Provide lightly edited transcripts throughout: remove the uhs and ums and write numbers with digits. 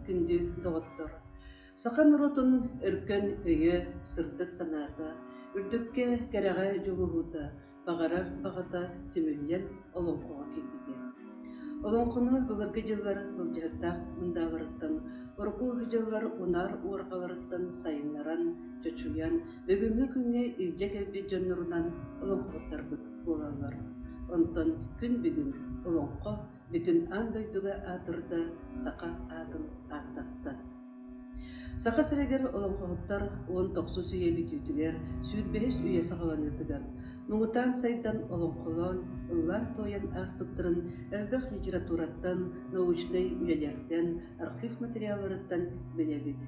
Күндү доҕоттор! Саха норуотун өркөн өйө, сырдык санаата, үрдүккэ, кэрэҕэ дьулуһуута, баҕарар баҕата түмүллэн олоҥхоҕо киирбитэ. Олоҥхону былыргы дьыллар былдьаһыктаах мындааларыттан, урукку дьыллар унаар уорҕаларыттан сайыннаран, чочуйан, бүгүҥҥү күҥҥэ илдьэ кэлбит дьоннорунан олоҥхоһуттарбыт буолаллар. Онтон күн бүгүн олоҥхо бүтүн аан дойдуга аатырда, саха аатын ааттатта. Саха сиригэр олоҥхоһуттар 19 үйэ бүтүүтүгэр, 25 үйэ саҕаланыытыгар муҥутаан сайдан олоҥхолоон, ыллаан-туойан ааспыттарын элбэх литератураттан, научнай үлэлэртэн, архив материалларыттан билэбит.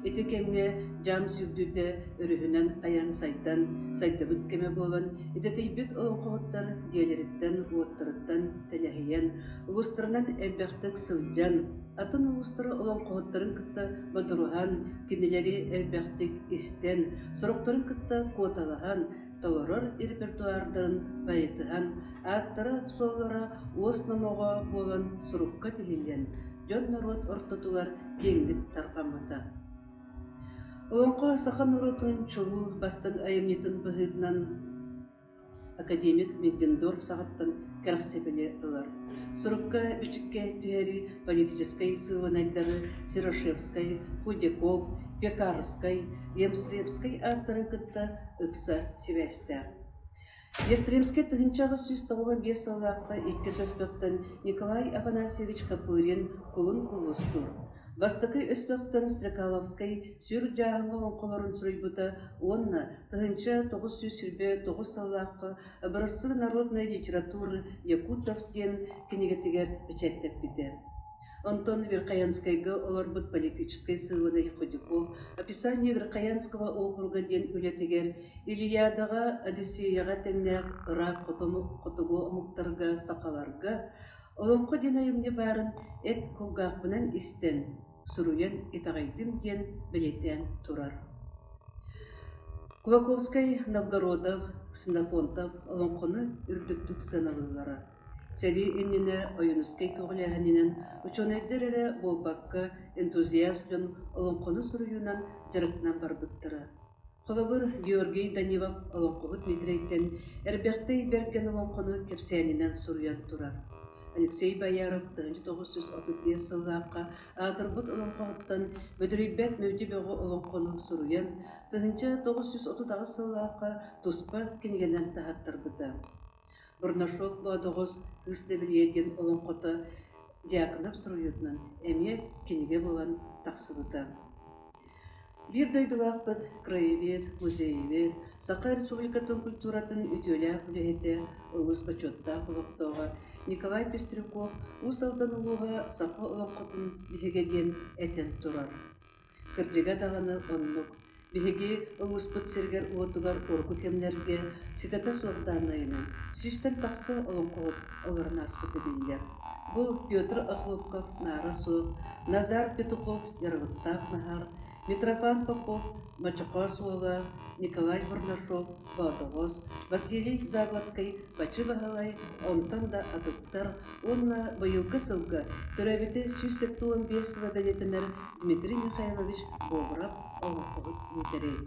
Ити кэмҥэ дьаам сүүрдүүтэ өрүһүнэн айан сайдан, сайдыбыт кэмэ буолан, идэтийбит олоҥхоһуттар дьиэлэриттэн-уоттарыттан тэлэһийэн, улуустарынан элбэхтик сылдьан, атын улуустары олоҥхоһуттарын кытта бодоруһан, кинилэри элбэхтик истэн, сорохторун кытта куоталаһан, толорор репертуардарын байытыһан, ааттара-суоллара уос номоҕо буолан сурукка тиһиллэн, дьон-норуот ортотугар киэҥник тарҕаммыта. Олоҥхо саха норуотун чулуу бастыҥ айымньытын быһыытынан академик Миддендорф саҕаттан кэрэхсэбили ылар. Сурукка бичиккэ түһэрии политическай сыылынайдары Серошевскай, Худяков, Пекарскай, Емстребскай ааттарын кытта ыкса сибээстээх. Ястремскай 1895 сыллаахха иккис өспөхтөн Николай Афанасьевич Копырин Кулун Кулустуур, бастакы өспөхтөн Стрекаловскай сүр дьааһыҥҥа олоҥхолорун суруйбута уонна 1929 сыллаахха «Образцы народной литературы якутов» диэн кинигэтигэр бэчээттэппитэ. Онтон Верхоянскайга олорбут политическай сыылынай Ходюков «Описание Верхоянского округа» диэн үлэтигэр Илиадаҕа, Одиссеяҕа тэҥнээх ыраах хотугу омуктарга, сахаларга олоҥхо диэн айымньы баарын эт кулгаахпынан истэн, суруйан итэҕэйдим диэн бэлиэтээн турар. Кулаковскай, Новгородов, Ксенофонтов олоҥхону үрдүктүк сыаналыыллара. Сэрии иннинэ Ойуунускай көҕүлээһининэн учуонайдар эрэ буолбакка, энтузиаст дьон олоҥхону суруйуунан дьарыктанан барбыттара. Холобур, Георгий Данилов олоҥхоһут Миитирэйтэн Эрбэхтэй Бэргэн олоҥхону кэпсээнинэн суруйан турар. Алексей Бояров 1935 сыллаахха аатырбыт олоҥхоһуттан Бөдүрүйбэт Мүлдьү Бөҕө олоҥхону суруйан, 1938 сыллаахха туспа кинигэнэн таһааттарбыта. Бурнашов Боодоҕус Кыыс Дэбилийэ диэн олоҥхото Дьяконов суруйуутунан эмиэ кинигэ буолан тахсыбыта. Биир дойдулаахпыт краевед, музеевед, Саха Республикатын культуратын үтүөлээх үлэһитэ, улуус бочуоттаах олохтооҕо Николай Пестряков Уус Алдан улууһа саха олоҥхотун биһигэ диэн этэн турар. Кырдьыга даҕаны оннук. Биһиги улууспут сиригэр-уотугар урукку кэмнэргэ ситэтэ суох дааннайынан сүүстэн тахса олоҥхоһут олорон ааспыта биллэр. Бу Петр Охлопков Наара Суох, Назар Петухов Ярылыктаах Наһаар, Митрофан Попов Мочохоос уола, Николай Бурнашов Боотоҕос, Василий Заблацкай Бачы Баһылай, онтон да атыттар уонна быйылгы сылга төрөөбүтэ 175 сыла бэлиэтэнэр Дмитрий Михайлович Бобров олоҥхоһут Миитэрэй.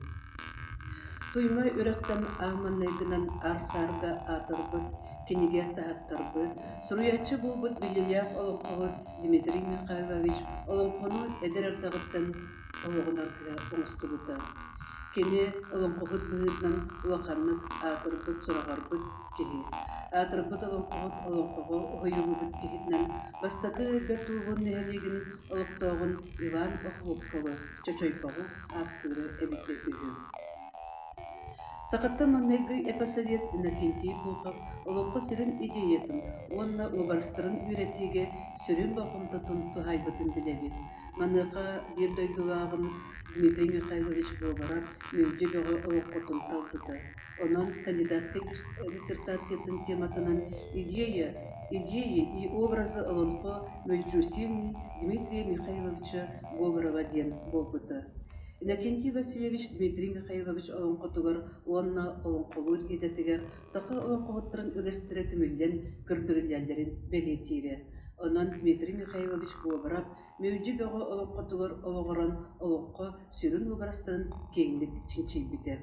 Туйма үрэхтэн аан маҥнайгынан аар-саарга аатырбыт, кинигэ таһаттарбыт, суруйааччы буолбут биллиилээх олоҥхоһут Дмитрий Михайлович олоҥхону эдэр эрдэҕиттэн олоҕун аргыһа оҥостубута. Кини олоҥхоһут быһыытынан улаханнык аатырбыт, сураҕырбыт киһи. Аатырбыт олоҥхоһут олоҥхоҕо уһуйуллубут киһитинэн бастакы Бэрт Ууһун нэһилиэгин олохтооҕун Иван Охлопковы Чочойбоҕу ааттыыра эбитэ үһү. Сахаттан маҥнайгы эпосовед Иннокентий Пухов олоҥхо сүрүн идеятын уонна уобарастарын үөрэтиигэ сүрүн болҕомтотун туһаайбытын билэбит. Маныаха биир дойдулааҕын Дмитрий Михайлович Говоров Мүлдьү Бөҕө олоҥхотун талбыта. Онон кандидатскай диссертациятын тематынан «Идея, идеи и образы олоҥхо Мөлдьүсини Дмитрия Михайловича Говорова» диэн буолбута. Иннокентий Васильевич Дмитрий Михайлович олоҥхотугар уонна олоҥхолуур идэтигэр саха олоҥхоһуттарын үгэстэрэ түмүллэн көрдөрүллэллэрин бэлиэтиирэ. Онон Дмитрий Михайлович Говоров Мүлдьү Бөҕө олоҥхотугар олоҕуран олоххо сүрүн уобарастарын киэҥник чинчийбитэ.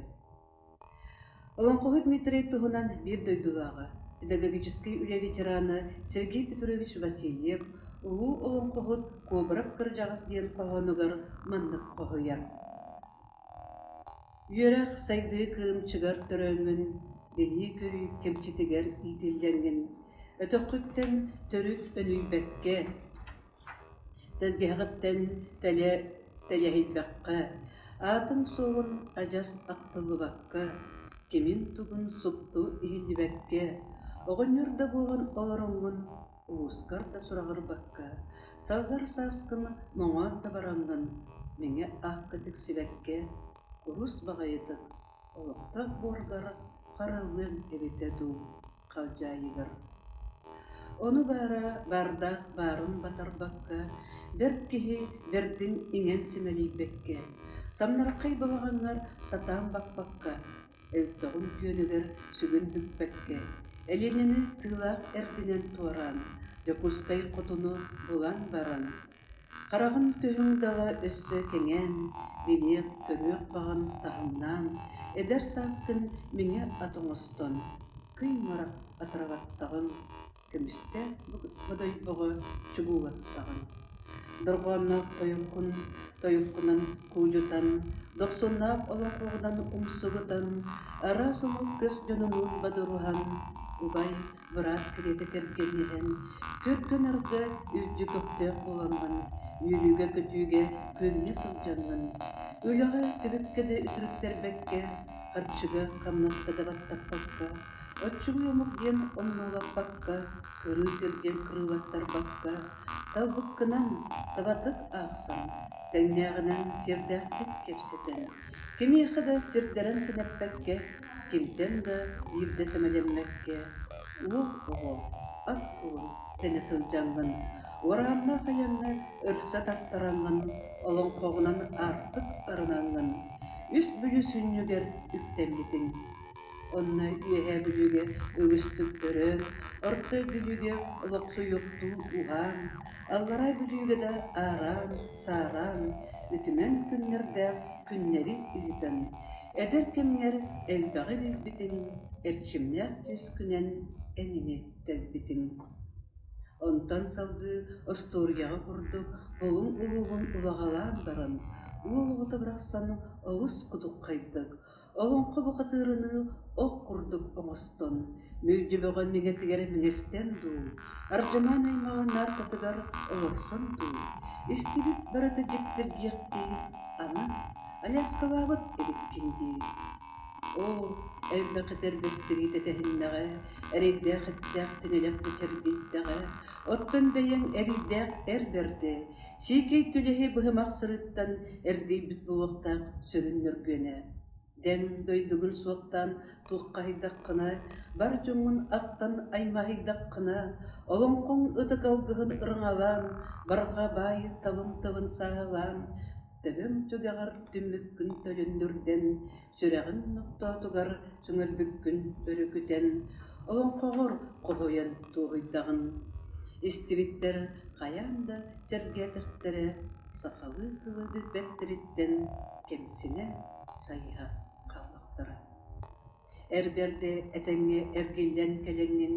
Олоҥхоһут Дмитрий туһунан биир дойдулааҕа, педагогическай үлэ ветерана Сергей Петрович Васильев «Улуу олоҥхоһут Куобарап кырдьаҕас» диэн хоһоонугар маннык хоһуйар: Үөрэх сайдыы кырыымчыгар төрөөҥҥүн, билии-көрүү кэмчитигэр иитиллэҥҥин, өтөххүттэн төрүт өнүйбэккэ, Тэлгэһэҕиттэн тэлэ тэлэһийбэххэ, аатыҥ-суолуҥ адьас ахтыллыбакка, кимин-тугун супту иһиллибэккэ, оҕонньор да буолан олороҥҥун улуускар да сураҕырбакка, саллар сааскын моҥоон да бараҥҥын, мэҥэ аакка тиксибэккэ, курус баҕайытык олохтоох буоргар хараллыаҥ эбитэ дуу халдьаайыгар. Ону баара баардаах баарын батарбакка, бэрт киһи бэрдин иҥэн симэлийбэккэ, самнархай балаҕаҥҥар сатаан баппакка, өлтөҕүн күөнүгэр сүгүн бүкпэккэ, Элиэнэни тыылаах эрдинэн туораан, Дьокуускай хотуну булан баран, Хараҕын түһүҥ дала өссө кэҥээн, билиэх-көрүөх баҕан таһымнаан, эдэр сааскын миҥэ ат оҥостон, кый мырах атыралаттаҕыҥ, көмүстээх бодойбоҕо чугуулаттаҕыҥ. Дорҕоонноох тойуккун тойуккунан куудьутан, дохсуннаах олоҥхоҕунан умсугутан, араас омук көс дьонунуун бодоруһан, убай быраат кэриэтэ кэргэнниһэн, көргө-нарга үрдү көхтөөх буолаҥҥын, үөрүүгэ-көтүүгэ күөҥҥэ сылдьаҥҥын, үлэҕэ түбүккэ да үтүрүттэрбэккэ, харчыга, хамнаска да баттаппакка, оччугуй омук диэн омнуолаппакка, кырыы сир диэн кырыылаттарбакка, талбыккынан табатык аахсан, тэҥнээҕинэн сиэрдээхтик кэпсэтэн, кимиэхэ да сирдэрэн сэнэппэккэ, кимтэн да биирдэ сэмэлэммэккэ, уол оҕо ат кулун тэнэ сылдьаҥҥын, уорааннаах айаҥҥа өрсө тартараҥҥын, олоҥхоҕунан аартык арынаҥҥын, үс Бүлүү сүнньүгэр үктэммитиҥ. Онно Үөһээ Бүлүүгэ үгүстүк өрөөн, Орто Бүлүүгэ олохсуйуохтуу уһаан, Аллараа Бүлүүгэ да аараан, саараан, үтүмэн күннэрдээх күннэри ыытан, эдэр кэмҥэр элбэҕи билбитиҥ, эрчимнээх түскүнэн эҥини тэлбитиҥ. Онтон салгыы остуоруйаҕа курдук Булуҥ улууһун улаҕалаан баран, уол оҕото барахсан олус кутуххайдык, Олоҥхо бухатыырыныы ох курдук оҥостон, Мүлдьү Бөҕө миҥэтигэр мэҥэстэн дуу, Ардьамаан аймаҕа наартатыгар олорсон дуу, истибит барыта дьиктиргиэхтии, аны Аляскалаабыт эбиккин дии. Оо, элбэх этэрбэстэрии тэтэһиннэҕэ, эрэйдээх эттээх тиҥилэх бэчэрдийдэҕэ, оттон бэйэҥ эриирдээх эр бэрдэ, сиикэй түлэһи быһымах сырыттан эрдийбит буолуохтаах сүрүн нөргүөнэ. Дэҥ дойдугун суохтаан туоххаһыйдаххына, бар дьоҥҥун ахтан аймаһыйдаххына, олоҥхоҥ ытык алгыһын ырыҥалаан, барҕа баай талым тылын сааһылаан, төбөҥ түгэҕэр түммүккүн төлөннүрдэн, сүрэҕиҥ нохтоотугар сөҥөрбүккүн өрүкүтэн, олоҥхоҕор хоһуйан туоһуйдаҕын. Истибиттэр хайаан да сэргээтэхтэрэ, сахалыы тылы билбэттэриттэн кэмсинэ, сайыһа хааллахтара. Эр бэрдэ этэҥҥэ эргиллэн кэлэҥҥин,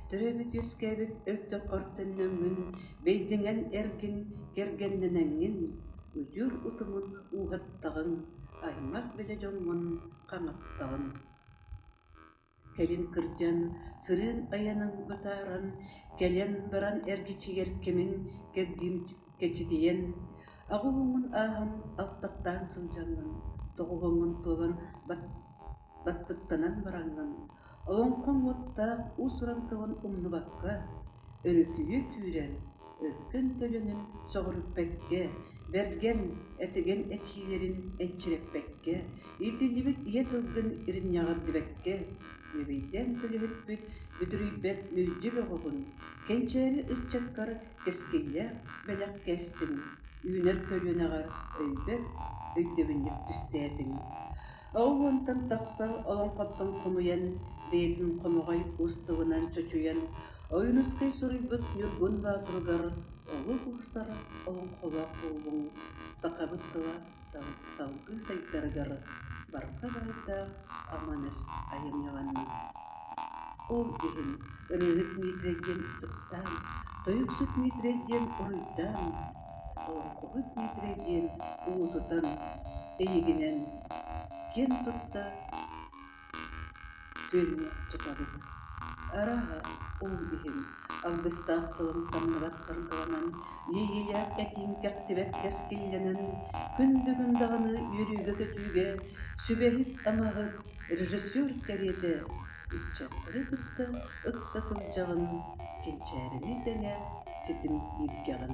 төрөөбүт-үөскээбит өлтөххөр төннөҥҥүн, бэйдиҥэн эргин кэргэннэнэҥҥин, удьуор утумун ууһаттаҕыҥ, аймах-билэ дьоҥҥун хаҥаттаҕын. Кэлин кырдьан, сырыын айанын бытааран, кэлэн баран эргичийэр кэмин кэрдиим кэчитийэн, аҕа уоҥҥун ааһан алтахтаан сылдьаҥҥын, тоҕуһуоҥҥун туолан баттыктанан бараҥҥын, олоҥхоҥ уоттаах уус-уран тылын умнубакка, өрүкүйэ күүрэн, өркөн төлөнүн сөҕүрүппэккэ, бэргэн, этигэн этиилэрин энчирэппэккэ, иитиллибит ийэ тылгын иринньэҕирдибэккэ, бүөбэйдээн төлөһүппүт бүдүрүйбэт мүлдьү бөҕөҕүн, кэнчээри ыччаккар кэскиллээх бэлэх кээстиҥ, үүнэр көлүөнэҕэр өйбөт өйдөбүнньүк түстээтиҥ. Ол уонтан тахса олоҥхоттон хомуйан, бэйэтин хомоҕой уус тылынан чочуйан, Ойуунускай суруйбут Ньургун Боотуругар олук уурсар олоҥхолоох буоллуҥ, сахабыт тыла салгыы сайдарыгар барҕа баайдаах аман өс айымньыланна. Ол иһин ырыаһыт Дмитрий диэн ытыктаан, тойуксут Дмитрий диэн уруйдаан, олоҥхоһут Дмитрий диэн уутутан, эйигинэн киэн тутта күөҥҥэ тутабыт. Арааһа, ол иһин алгыстаах тылын самныбат саргыланан, иэйиилээх этииҥ кэхтибэт кэскиллэнэн, күн бүгүн даҕаны үөрүүгэ-көтүүгэ сүбэһит-амаһыт, режиссер кэриэтэ ыччаттары кытта ыкса сылдьаҕын, кэнчээрини тэҥэ ситим бииргэҕин.